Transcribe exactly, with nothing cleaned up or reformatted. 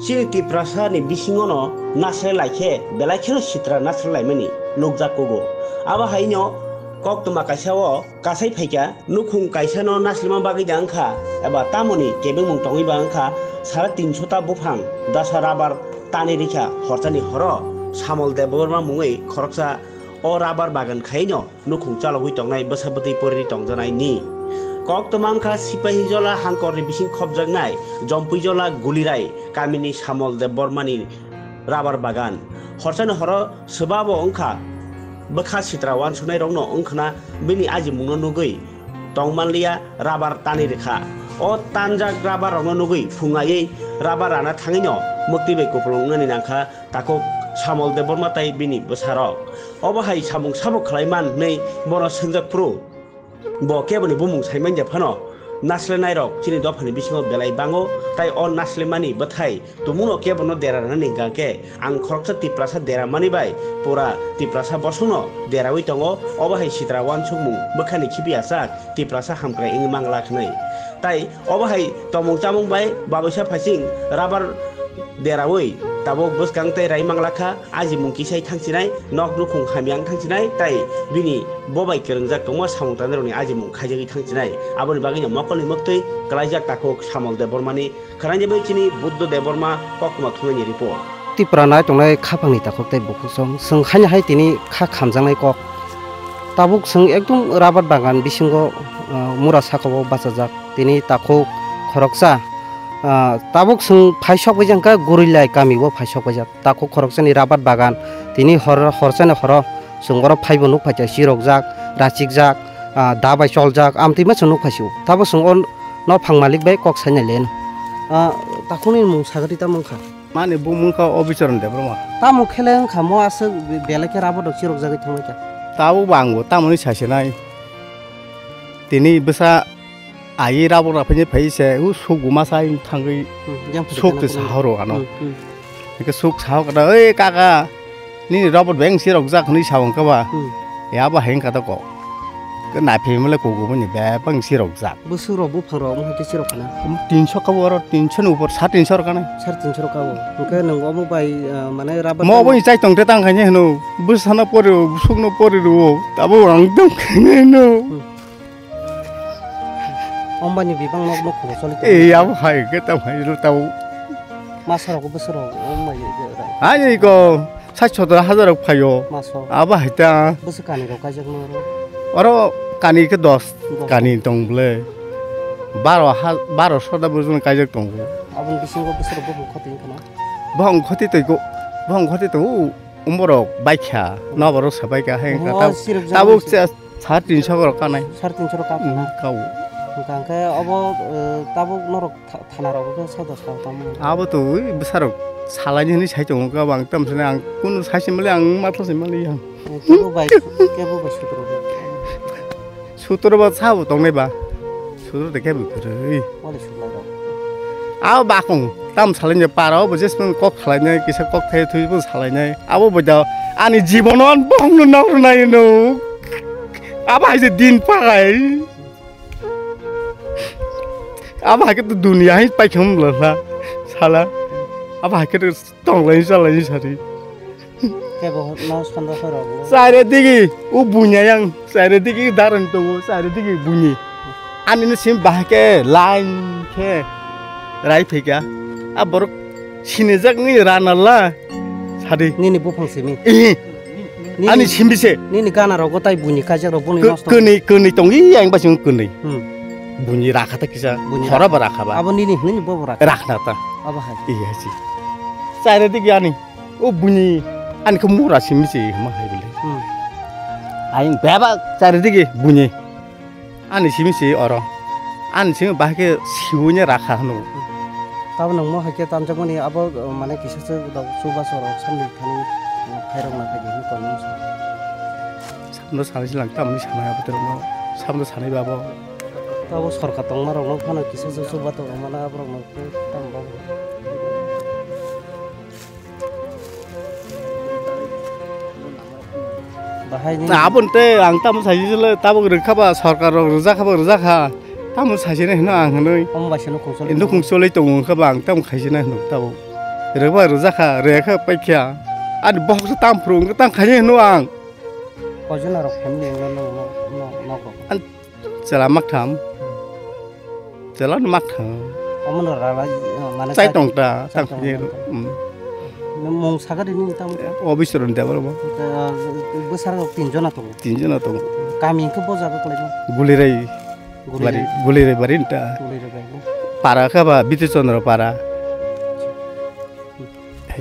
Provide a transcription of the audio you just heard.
Chini Tiprasa ni bisingo no nasle lai khe belai kheno sitra nasle laimani nukjak kugo. Abo hai no koktwma kaisa o kasai phaikha, nukhung kaisa no naslima bagwi da wngkha eba tamoni kebengmung tongwi ba wngkha, sare tinso ta buphang dasa rabar tani rikha horchani horo Samol Debbarma mungwi khoroksa o rabar bagan khai no nukhung chalogwi tongnai bwsa bwtwi poriri tongjanai ni. Koktwma wngkha Sipahijola hangkorni bising khopjaknai Jompuijola Gulirai kamini Samol Debbarmani rabar bagan. Horchani horo swbabo wngkha bwkha sitra wansuknai rokno wngkhwna bini ajimungno nugwi tongmanliya rabar tani rikha. O tanjak rabar rokno nugwi phungaiwi rabar rana thangwino mwktwi bai kupulung wngnani nangkha takhuk Samol Debbarma tai bini bwsarok. Obo hai samung sabo khlai man hwnwi bono swngjak phuru. Bo keboni bumung sai manya phano naslenairok chini dophani bisingo belai bango, tai o naslemani bwthai tumungno kebono dera rwnani hwnkha khe ang khoroksa Tiprasa dera mani bai pura Tiprasa bosongno deraui tongo. Obo hai sitra wansukmung bwkhani khibi achak Tiprasa hamkrai wngwi manglak hwnwi. Tai obo hai tomung chamung bai babuisa phaising rabar deraui tabuk bwskang tei rai manglakha, ajimung kisai thangchinai, nok nukhung hamya wng thangchinai, tai bini bo bai kwrwngjak tongma samung tangnai rokni ajimung khaijagwi thangchinai. Aboni bagwino mokolni mwktwi kwlaijak takhuk Samol Debbarmani khwnaide bai chini Buddho Debbarma koktwma thumnaini report. Tipra nai tongnai khaphangni takhuk tei bukhuk song, chwng haino hai tini kha khamjaknai kok. Tabuk chwng ekdom rabar bagan bisingo, ah, mura sakao bachajak. Tini takhuk khoroksa, ah, tabuk chwng phaisok baijak hwnkha Gurilai kamio phaisok baijak. Takhuk khoroksani rabar bagan, tini hor-, horchani horo chwng oro phaibo nukphaikha, chirokjak, rachikjak, ah, da bai choljak, amtwi ma chwng nukphaisio. Tabuk chwng o nophang malik bai kok sainai le. Ah, takhukni mung sagati tamo wngkha? Mani bumung wngkha Obicharan Debbarma. Tamo khele wngkha mo aswk belai khe rabar rok chirokjagwi thanglaikha? Tabuk bo ang bo tamoni saisenai. Tini bwsa Ai rabot rok phai phai se, u suk guma sai thangwi Hmm, yang phai suk kana te kono. Sahoro ano. Hmm, hmm. Hingke suk saho kata, "Oi kaka, nini rabot beng si rok jak," hwnwi sa wngka ba. Hmm. Ya ba heng kata ko. Ke nai phai mole ko gumani bebang si rok jak. Bwswk rok buphang rok omo hai khe si rok kana? Tinso ka oro, tinso ni upor, sa tinso rok kana. Sar tinso rok ka bo. Hingke nwng omo bai, ah, mane rabot Mo tang- obo ni chai tong te tang khaini hwno. Bwsano pori ro, suk no pori ro. Tabo ang tong khaini hwno. Hmm. Ombani bibang nok nok khoro choli tongo. Ei, abo hai khe tamo hai rw tamo. Masa rok bwswk rok ombani rai. Ani ko sat sotor hajar rok phaio. Maso. Abo hai ta. Bwswk kani rok kaijak no oro. Oro kani khe dos. Dos. Kani tong ble. Baro ha, baro soda bwswk kaijak tongo. Aboni bisingo bwswk rok buphang khoti wngkha na. Buphang khoti twi ko, buphang khoti to. Umborok baikha, noborok sabaikha, hai wngkha. Oho, tab-, sirok tabuk jagao se sar tinso borok kanai. Sar tinso rok kapna. Hmm, kau. Hingka hingke obo, eh, tabuk norok tha-, thana rogo khe soda sao tamo. Abo to ui bwsarok salaini hinui sai tongo khe, ang tamo sini ang kunu sai simali ang matha simali ang. Eh, kebo bai, kebo bai sutro. Sutro ba sabo tongnai ba. Sutro de kebo kwrwi. Wale sutro ba. A bakong tam salai ne para obo jesman kok khlai nai kisa kok thai thui bo salai nai. Abo bo da ani jibono an bong no nok nai no. Abo hai je din pagai. Abo hai ke to dunia hai pai khum la la. Sala. Abo hai ke to tong lai sa lai sari. Kebo no sanda khoro. Sare digi u bunya yang, sare digi daran tongo, sare digi bunyi. Ani no sim bahai khe line khe rai phika. A borok sinijak ni rana la sadi. Nini buphang simi. Eh. Nini, ani simi se. Nini gana rogo tai bunyi kaijak rok boni nosto. Kwnwi, kwnwi tongi yang basing kwnwi. Hmm. Bunyi rakha ta kisa. Bunyi khora rakha. Ba rakha ba. Abo nini, nini bobo rakha. Rakhna ta. Abo hai. Iya si. Sare digi ani. O buini ani khe mura simi se hima hai bole. Hmm. Ayang bebak chari digi buini. Ani simi se oro. Ani simi bahai khe siwini rakha hwno. Tabo nang mo hai khe tamjakmani abo, mane kisa se dok chubachu rok samni thani khairok na khaidi hwnwi tongo. Samno sanai silang tamni sanai abo terokno. Samno sanai babo. Tabo sorkar tongma rokno phano kisa se chuba tongmana aborokno tam babo. Bahai ni. Na, aboni tei ang tamo saisile, tabuk rwkha ba, sorkar rok rwjak kha ba, rwjak kha. Tamo saisine hino ang hinoi. Omo bai se nukhung choli. Nukhung choli tongo kha ba, ang tamo khaisine hino tabuk. Rwba rwjakha, rwkha paikha. Ani bohok se tam phuru wngkha, tang khaini hino ang. Koijon norok family wngkha no, no, no, nogo? An chwla maktham. Chwla no maktham. Omono rala, mane chai tong ta, chai tang tong khaini ta. Hmm. Mung sakha rini tamo? Obisron Debbarma. Bwsarok tinjona tongo. Tinjona tongo. Kami hwnkhe bo jaga kwlaima? Gulirai. Gulirai. Bari, Gulirai bari nta. Gulirai bari. Para kha ba Bitu Chandra para.